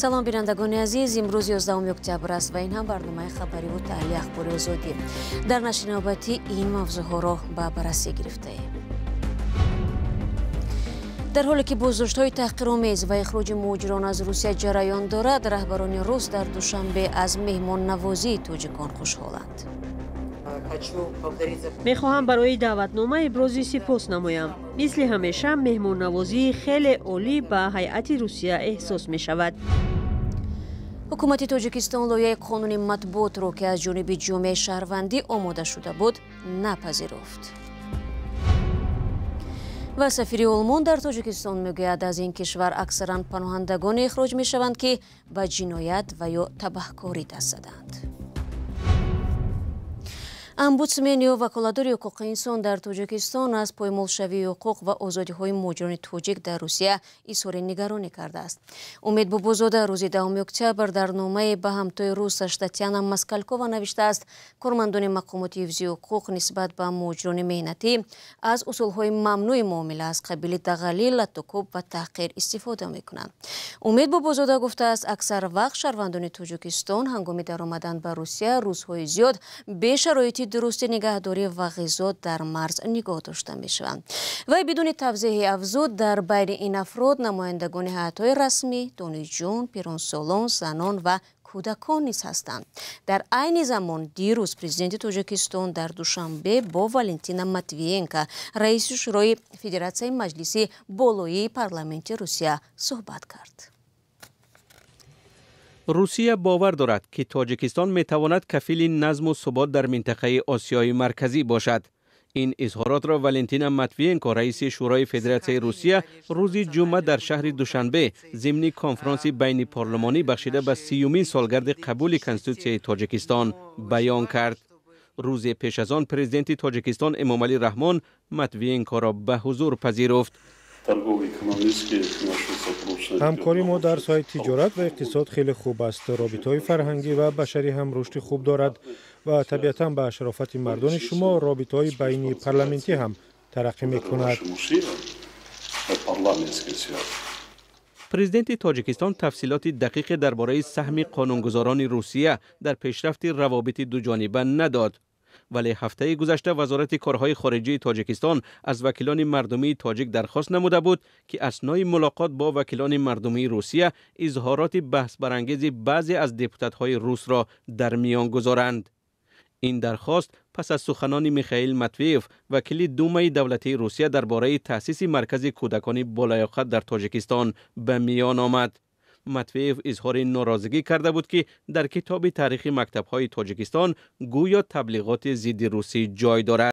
Салом, бинандагони азиз. Имрӯз 11 октябр аст ва ин ҳам барномаи хабариву таҳлили Ахбори Озодӣ. Дар нашри навбатӣ ин мавзӯъҳоро ба баррасӣ гирифтаем. Дар ҳоле ки боздоштҳои таҳқиромез ва ихроҷи муҳоҷирон аз Русия ҷараён дорад, раҳбарони рус дар Душанбе аз меҳмоннавозии тоҷикон хушҳоланд. Мехоҳам барои даъватнома ибрози сипос намоям. Мисли ҳамеша, меҳмоннавозии хеле олӣ ба ҳайати Русия эҳсос мешавад. Ҳукумати Тоҷикистон лоиҳаи қонуни матбуотро, ки аз ҷониби ҷомеаи шаҳрвандӣ омода шуда буд, напазируфт. Ва сафири Олмон дар Тоҷикистон мегӯяд, аз ин кишвар аксаран паноҳандагоне ихроҷ мешаванд, ки ба ҷиноят ва ё табаҳкорӣ даст задаанд. Омбудсмен ё ваколатдори ҳуқуқи инсон дар Тоҷикистон аз поймолшавии ҳуқуқ ва озодиҳои муҳоҷирони тоҷик дар Русия изҳори нигаронӣ кардааст. Умед Бобозода рӯзи 10 октябр дар номае ба ҳамтои русаш Татьяна Москалькова навиштааст, кормандони мақомоти ҳифзи ҳуқуқ нисбат ба муҳоҷирони меҳнатӣ аз усулҳои мамнӯи муомила аз қабили дағалӣ, латтукӯб ва таҳқир истифода мекунанд. Умед Бобозода гуфтааст, аксар вақт шаҳрвандони Тоҷикистон ҳангоми даромадан ба Русия рӯзҳои зиёд бе шароити дурусти нигаҳдорӣ ва ғизо дар марз нигоҳ дошта мешаванд. Вай бидуни тавзеҳе афзуд, дар байни ин афрод намояндагони ҳайатҳои расмӣ, донишҷӯён, пиронсолон, занон ва кӯдакон низ ҳастанд. Дар айни замон дирӯз президенти Тоҷикистон дар Душанбе бо Валентина Матвиенко, раиси Шӯрои Федератсияи Маҷлиси Болоии парламенти Русия, суҳбат кард. Русия бовар дорад, ки Тоҷикистон метавонад кафили назму субот дар минтақаи Осиёи Марказӣ бошад. Ин изҳоротро Валентина Матвиенко, раиси Шӯрои Федератсияи Русия, рӯзи ҷумъа дар шаҳри Душанбе зимни конфронси байнипарлумонӣ, бахшида ба 30-юмин солгарди қабули Конститутсияи Тоҷикистон, баён кард. Рӯзе пеш аз он президенти Тоҷикистон Эмомалӣ Раҳмон Матвиенкоро ба ҳузур пазируфт. Ҳамкории мо дар соҳаи тиҷорат ва иқтисод хеле хуб аст. Робитаҳои фарҳангӣ ва башарӣ ҳам рушди хуб дорад ва табиатан, ба шарофати мардони шумо, робитаҳои байни парламентӣ ҳам тараққӣ мекунад. Президенти Тоҷикистон тафсилоти дақиқе дар бораи саҳми қонунгузорони Русия дар пешрафти равобити дуҷониба надод. Вале ҳафтаи гузашта Вазорати корҳои хориҷии Тоҷикистон аз вакилони мардумии тоҷик дархост намуда буд, ки аснои мулоқот бо вакилони мардумии Русия изҳороти баҳсбарангези баъзе аз депутатҳои русро дар миён гузоранд. Ин дархост пас аз суханони Михаил Матвеев, вакили Думаи давлатии Русия, дар бораи таъсиси маркази кӯдакони болаёқат дар Тоҷикистон ба миён омад. Матвеев изҳори норозигӣ карда буд, ки дар китоби таърихи мактабҳои Тоҷикистон гӯё таблиғоти зидди русӣ ҷой дорад.